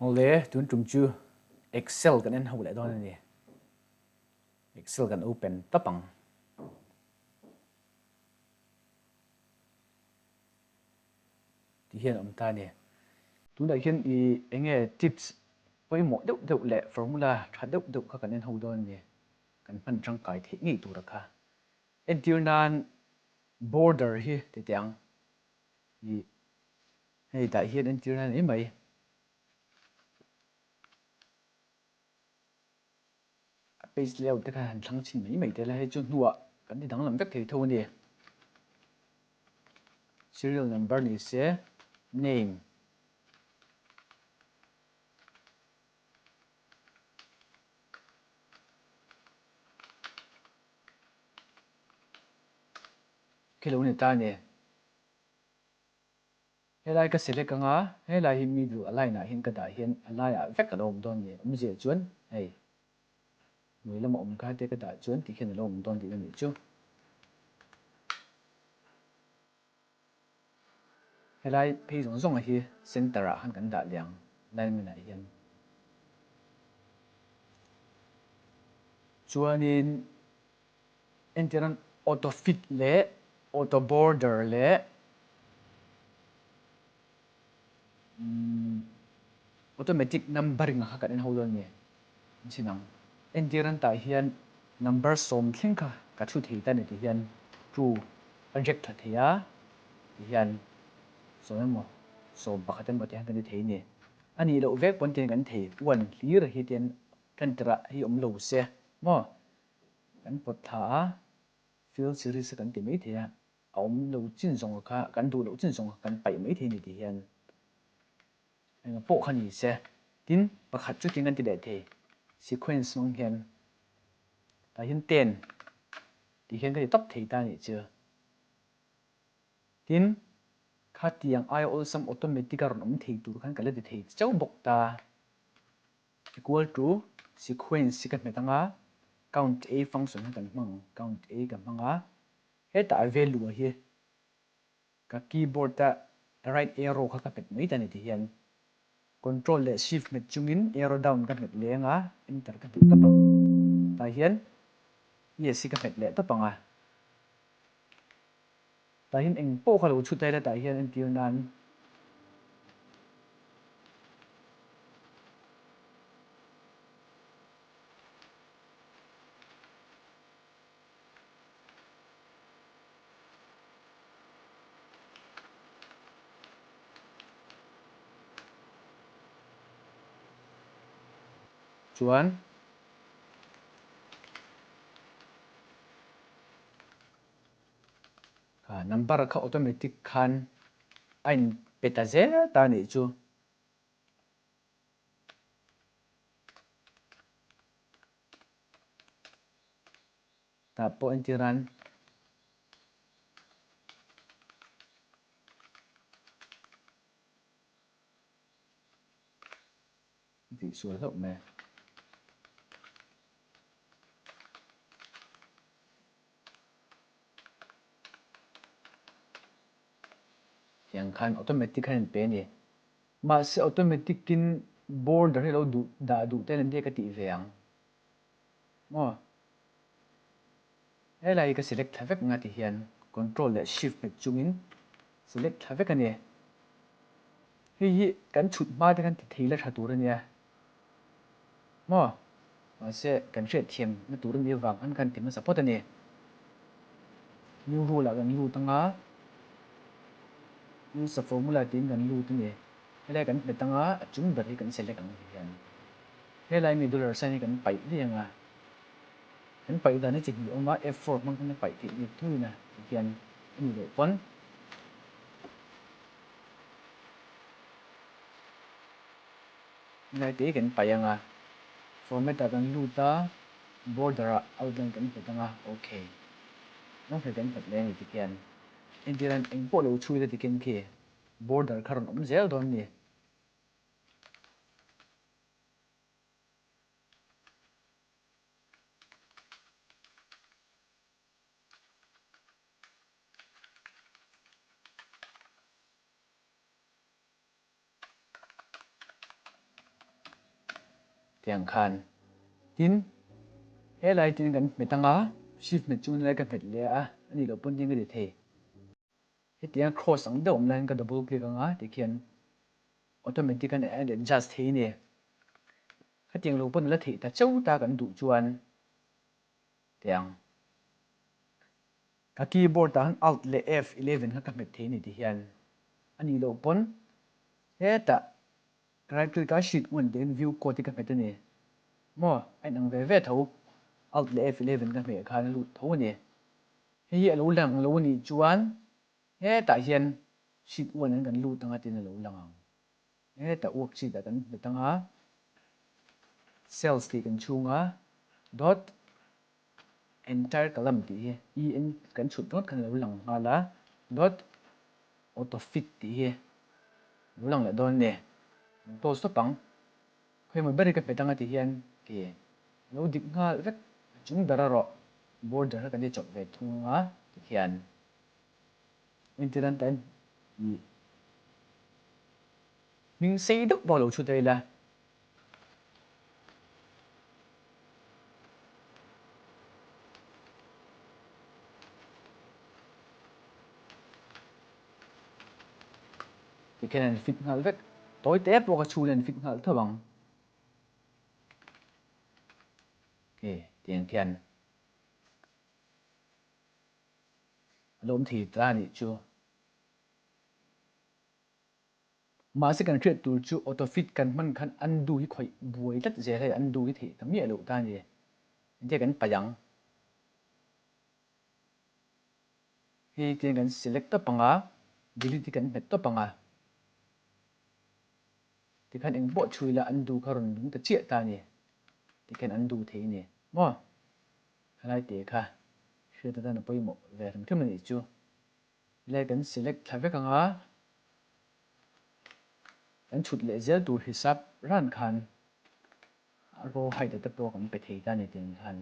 Awle, tun tum chu Excel kan en ho leh dawn a ni. Excel kan open tap ang. Ti hian awm ta a ni. Tunah hian i enge tips pawimawh deuh deuh leh formula tha deuh deuh kha kan en ho dawn a ni. Kan hman tangkai theih ngei tur a kha. Entir nan border hi ti teh ang. I hei tah hian entir nan mai mai. A page layout te kha han thlang chhin mai mai tel a, hei chu hnuah kan ti danglam vek thei tho a ni. Serial number ni se name khi lo ni ta a ni. Helai ka select anga, helai hi middle a line ah hian ka dah hian a laiah vek a lo awm dawn a ni. Awmzia chuan hei hnuai lama awm kha te ka dah chuan ti khian a lo awm dawn tihna nih chu. Helai phei zawng zawng hi center ah khan kan dah leh ang alignment ah hian. Chuanin Entirna auto fit leh auto border leh automatic numbering a kha kan en ho dawn nge an chhin ang. Entir an tah hian number 90 thleng kha ka thu thei ta ni ti hian true ka reject tha thei a ti hian 10 emaw 11 emaw ti hian kan ti thei a ni. A nih loh vek pawn tihian kan thei one hlir hi tihian ṭantirah hi awm lo se maw. Kan pawt thla a, field series a kan ti mai thei a, a awm lo chin zawng kha kan duh loh chin zawng kha kan paih mai thei a ni tih hian enga pawh kha ni se. Tin, pakhat chu tin kan ti leh thei, sequence hmang hian tah hian ten tih hian ka ti tawp thei ta a nih chu. Tin, khatiang aia awlsam automatic a rawn awm thei tur khan ka la ti thei chauh bawk ta. Equal to sequence hi ka hmet anga count a function hi kan hmang ang, count a ka hmang a, hetah a value hi ka keyboard a right arrow kha ka hmet mai ta ni ti hian control leh shift hmet chungin arrow down ka hmet leh anga enter ka hmet tawp ang, tah hian yes hi ka hmet leh tawp ang a. Tah hian eng pawh kha lo chhut ela tah hian entir nan chuan Kha number kha automatic khan a in pe ta zel ta a nih chu. Tah pawh entir an. Tih sual hlauh mai. Tiang khan automatic khan in pe a ni. Mahse automatic in border hi lo duh dah duh te an tia ka tih ve ang. Maw? Helai hi ka select thla vek nga ti hian control leh shift hmet chungin select thla vek a ni. Hei hi kan chhut hma te khan ti thei la tha tur a nia. Maw? Mahse kan hriatthiam na tur a nih avang khan kan ti hmasa phawt a ni. New rule ah kan lut anga use a formula tiin kan lut a ni. Helai kan hmet anga a chung ber hi kan select ang ti hian helai mi dollar sign hi kan paih daih anga kan paih dan hi chi hnih awm a F4 hmang khan a paih theih ni thuin a ti hian a ni leh pawn. Helai te hi kan paih anga format ah kan lut a border ah outline kan hmet anga ok rawng kan hmet leh a ni ti khian entir hian engpawh lo chhui la ti khian khi Border kha rawn awm zel dawn ni. Tiang khan. Tin, helai tin kan hmet anga, shift hmet chungin helai ka hmet leh a, a nih loh pawn tin ka ti thei. Hetiang cross ang deuh awm laiin ka double click anga tikhian automatic a adjust thei a ni. Khatiang lo pawn a la theih ta cheu ta kan duh chuan tiang ka keyboard ah khan alt leh F11 kha ka hmet thei a ni tihian a nih loh pawn hetah right click a sheet one tiin view code hi ka hmet a ni maw a inang ve ve tho alt leh F11 ka hmeh khan a lut tho a ni. Hei hi a lo lang lo a nih chuan hetah hian sheet one an kan lut anga tin a lo lang ang. Hetah worksheet ah kan hmet anga cells tih kan chhung a dot entire column tih hi e n kan chhut ringawt khan a lo lang nghal a dot auto fit tih hi a lo lang leh dawn a ni. Kan close tawp ang. Khawimaw ber hi ka hmet anga ti hian ke a lo dik nghal vek a chung ber erawh border kha kan ti chawp ve thung anga ti hian entir an ta ih hming sei deuh pawh a lo chhut a ila. Tikhian an fit nghal vek. Tawi te pawh ka chhun an fit nghal tho ang. Ok, tiang khian a lo awm thei ta anih chu. Mahse kan hriat tur chu auto fit kan hman khan undo hi khawih buai tlat zel hei undo hi theih ta miah loh ta a ni. Engtia kan paih ang. Hei tiang kan select tawp ang a, delete hi kan hmet tawp ang a. Tikhan eng pawh chhui la undo kha rawn lung ta chiah ta a ni. Tikhian undo thei a ni maw? Khalai te kha hriat atan a pawimawh ve hrim hrim a nih chu. Helai kan select thla vek ang a, kan chhut leh zel tur hisap ran khan a row height te pawh kan pe thei ta a ni tiang khan.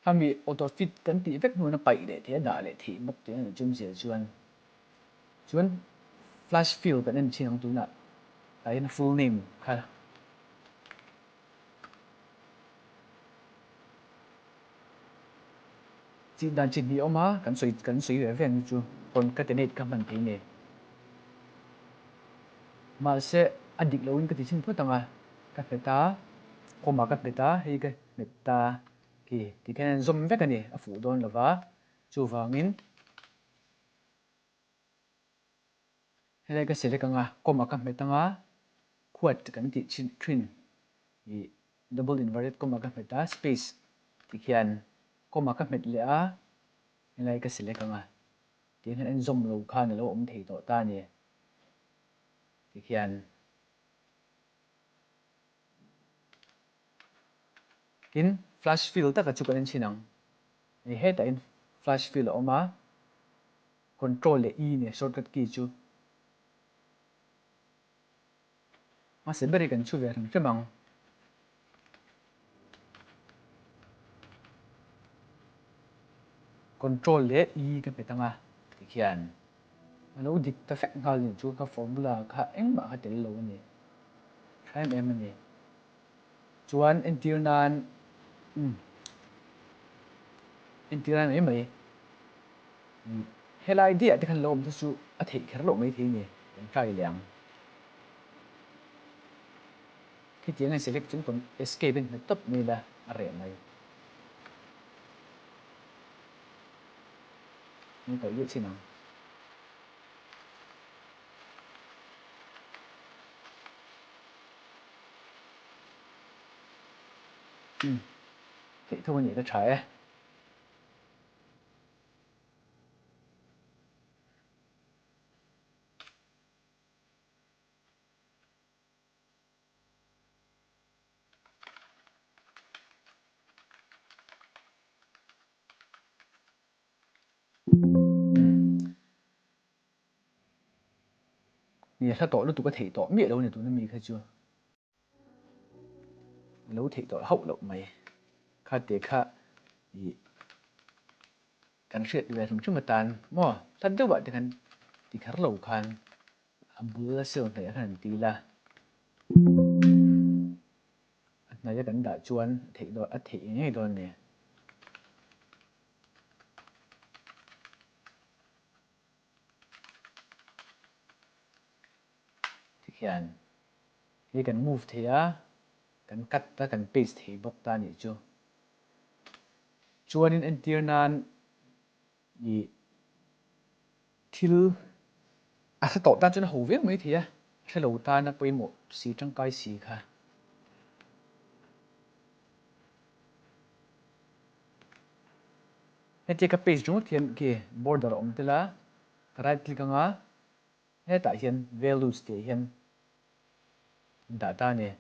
Khami auto fit kan tih vek hnuan a paih leh theih a dah leh theih bawk tih a nih chum zel chuan chuan flash fill kan en thin ang tunah tah hian full name kha Tih dan chi hnih a awm a, kan sawi kan sawi ve ve ang chu concatenate kha hman thei nei. Mahse a dik loin ka ti chhin phawt ang a, ka hmet a, comma ka hmet a, hei ka hmet ta khi ti khian an zawm vek a ni, a fuh dawn lo va, chuvangin helai ka select ang a, comma ka hmet ang a, quote kan tih chhin thin ih double inverted comma ka hmet a, space ti khian comma ka hmet leh a, helai ka select ang a, tiang hian an zawm lo khan a lo awm thei tawh ta a ni ti khian. Tin, flash fill taka chu kan en chhin ang. Hei hetah hian flash fill a awm a, control leh E nia shortcut key chu. Hmasa ber hi kan chhu ve hrim hrim ang. Control leh E ka hmet anga tikhian a lo dik ta vek nghal nih chu ka formula kha engmah kha tel lo a ni. Tha em em a ni. Chuan entir nan umm entir nan mai mai helai diah te khan lo awm te chu a theih kher loh maithei a ni kan try leh ang. Khitiang a select chung pawn escape in hmet tawp mai ila a reh mai. Min kalh duh chin ang. Umm theih tho a nih ka tha e. Ni hla tawh lutuk a theih tawh miah lo a ni tuna mi kha chu a lo theih tawh hauh loh mai. Kha te kha ih kan hriat ve hrim hrim atan maw hla deuhah te khan ti kher lo khan. A bul a cell hnaih ah khan han ti ila, a hnaih a kan dah chuan a theih dawn a theih ngei dawn a ni. Tikhian hei kan move thei a, kan cut a, kan paste thei bawk ta a nih chu. Chuanin entir nan ih thil a hre tawh tan chuan a ho viau mai thei a, a hre lo tana pawimawh si tangkai si kha. Hetia ka page ringawt hian khi border a awm tel a, ka right click anga hetah hian values tih ah hian dah ta a ni.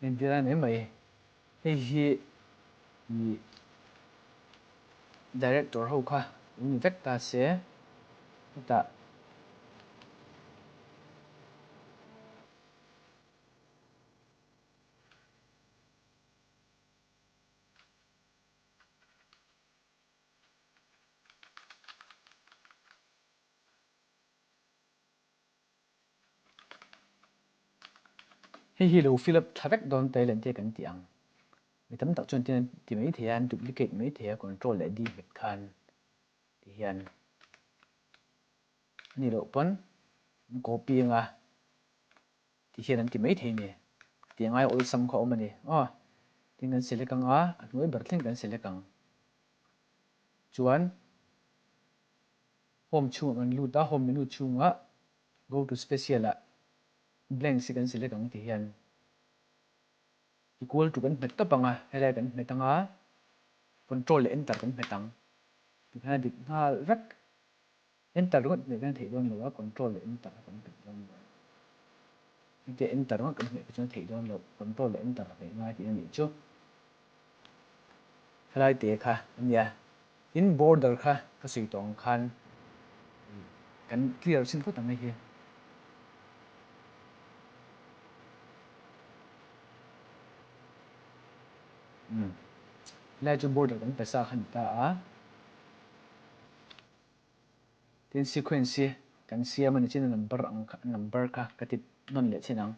Entir a ni mai. Hei hi ih director ho kha lo ni vek ta se hetah Hei hi lo fill up tha vek dawn ta ila entir kan ti ang. Mi tam tak chuan tin an ti mai thei a, an duplicate mai thei a control leh D hmet khan ti hian a nih loh pawn an copy anga ti hian an ti mai thei a ni. Tih angai awlsam kha a awm a ni. Aw tin kan select anga a hnuai ber thleng kan select ang. Chuan Home chhungah kan lut a, home menu chhungah go to special ah blanks hi kan select ang ti hian equal to kan hmet tawp ang a, helai kan hmet ang a, control leh enter kan hmet ang. Tikhian a dik nghal vek. Enter ringawt hmeh kan theih dawn lo a, control leh enter kan hmet dawn lo. Hetia enter ringawt kan hmeh te chuan theih dawn loh, control leh enter hmeh ngai tihna nih chu. Helai te kha a nia. Tin border kha ka sawi tawh ang khan kan clear chin phawt ang hei hi. Umm helai chu border kan pe sa kha ni ta a. Tin sequence hi kan siam a ni chin a number ang kha number kha ka ti nawn leh chin ang.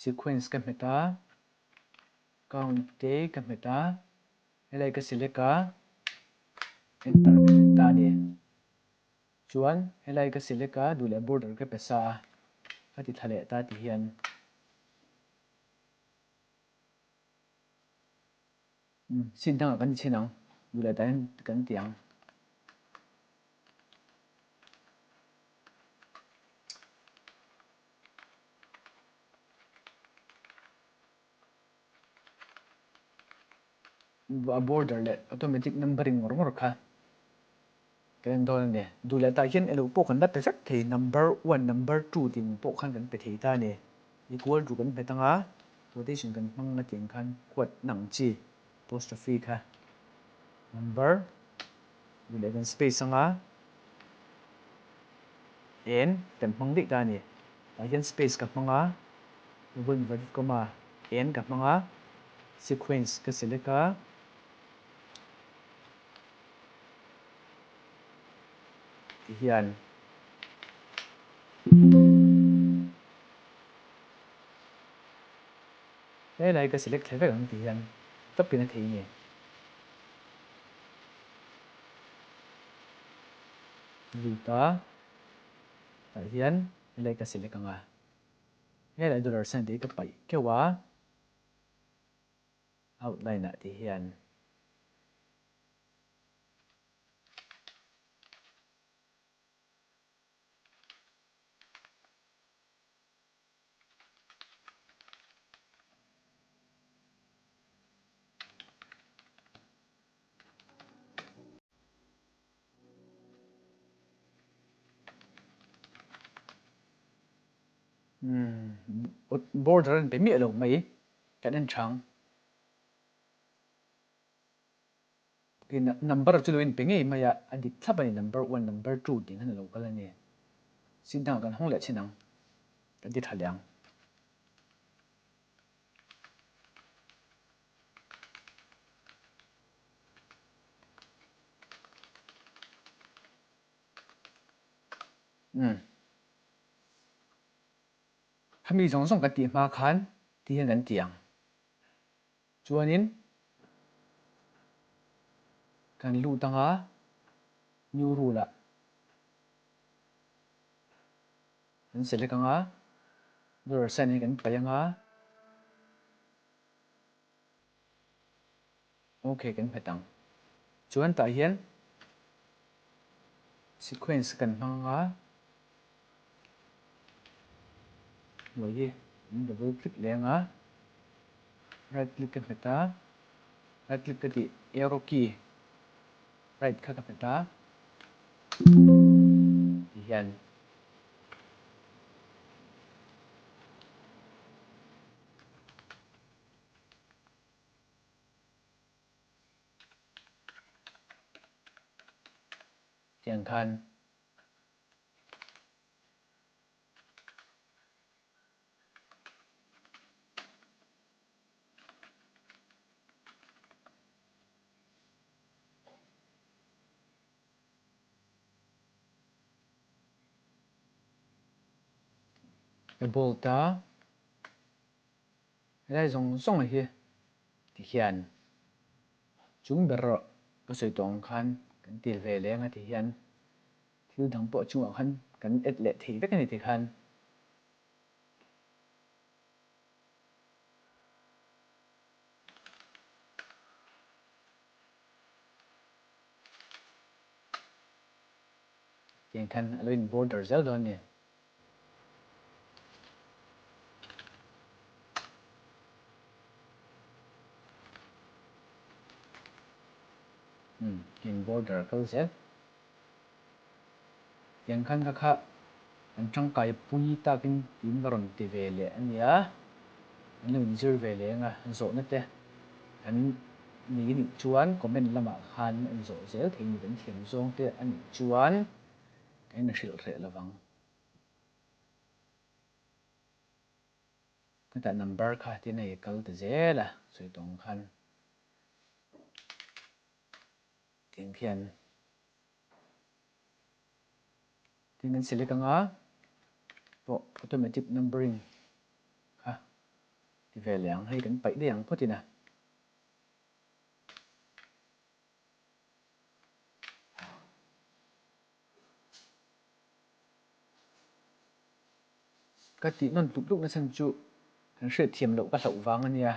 Sequence ka hmet a, count te ka hmet a. Helai ka select a, enter ka hmet ta a ni. Chuan helai ka select a, duh leh border ka pe sa a, ka ti thla leh ta ti hian. Seat dangah kan ti chhin ang, duh leh tah hian kan ti ang. A border leh automatic numbering ngawr ngawr kha kan en dawn a ni. Duh leh tah hian elo pawh kan la pe vek thei, number one, number two tih ang pawh khan kan pe thei ta a ni. Equal to kan hmet ang a, quotation kan hmang a tih ang khan quote na ang chi apostrophe kha number duh leh kan space ang a, en kan hmang daih ta a ni. Tah hian space ka hmang a, double inverted comma en ka hmang a, sequence ka select a, ti hian helai ka select thleh vek ang ti hian tawpin a thei a ni. Lut a, tah hian helai ka select ang a, helai dollar sign te hi ka paih keuh a, outline ah ti hian. Border an pe miah lo mai kan en chang. Number chu lo in pe ngei mai a, a dik thlap a ni number one, number two tih khan a lo kal a ni. Seat dangah kan hawng leh chin ang, kan ti tha leh ang. Umm. Khami zawng zawng kan tih hma khan ti hian kan ti ang. Chuanin kan lut anga new rule ah kan select anga dollar sign hi kan paih anga ok kan hmet ang. Chuan tah hian sequence kan hmang anga hnuai hi kan double click leh anga right click ka hmet a, right click ka tih arrow key right kha ka hmet a ti hian Tiang khan ka bolt a. Helai zawng zawng hi ti hian chung ber erawh ka sawi tawh ang khan kan til ve leng a ti hian thil dang pawh chungah khan kan add leh thei vek a ni ti khan. Tiang khan a lo in border zel dawn a ni. In border kal zel. Tiang khan ka kha an tangkai pui takin tiin ka rawn ti ve leh a nia. An lo inzir ve leh anga zawhna te kan nei anih chuan comment lamah khan an zawh zel thei ni kan thiam zawng te anih chuan ka inhrilh hreh lovang. Hetah number kha tin hei kal ta zel a sawi tawng khan tiang khian tin kan select anga pawh automatic numbering kha ti ve leh ang hei kan paih daih ang phawt in a. Ka tih nawn tluk tluk na chhan chu kan hriatthiam loh ka hlauh vang a nia.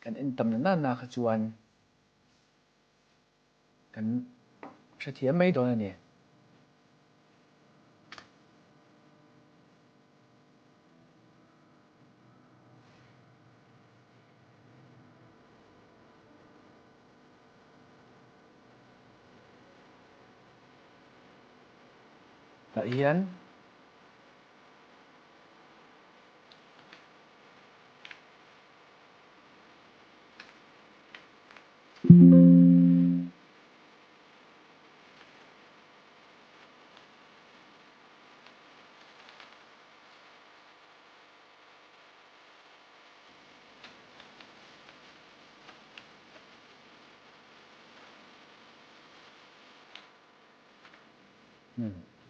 Kan en tam na na na kha chuan kan hrethiam mai dawn a ni. Tah hian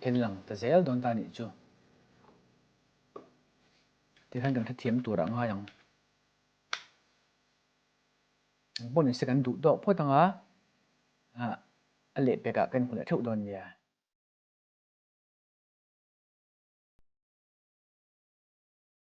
Thil lang ta zel dawn ta nih chu. Tikhan kan hrethiam tur ah ngai ang. Engpawh nise kan duh tawk phawt anga a lehpek ah kan hmu leh theuh dawn nia.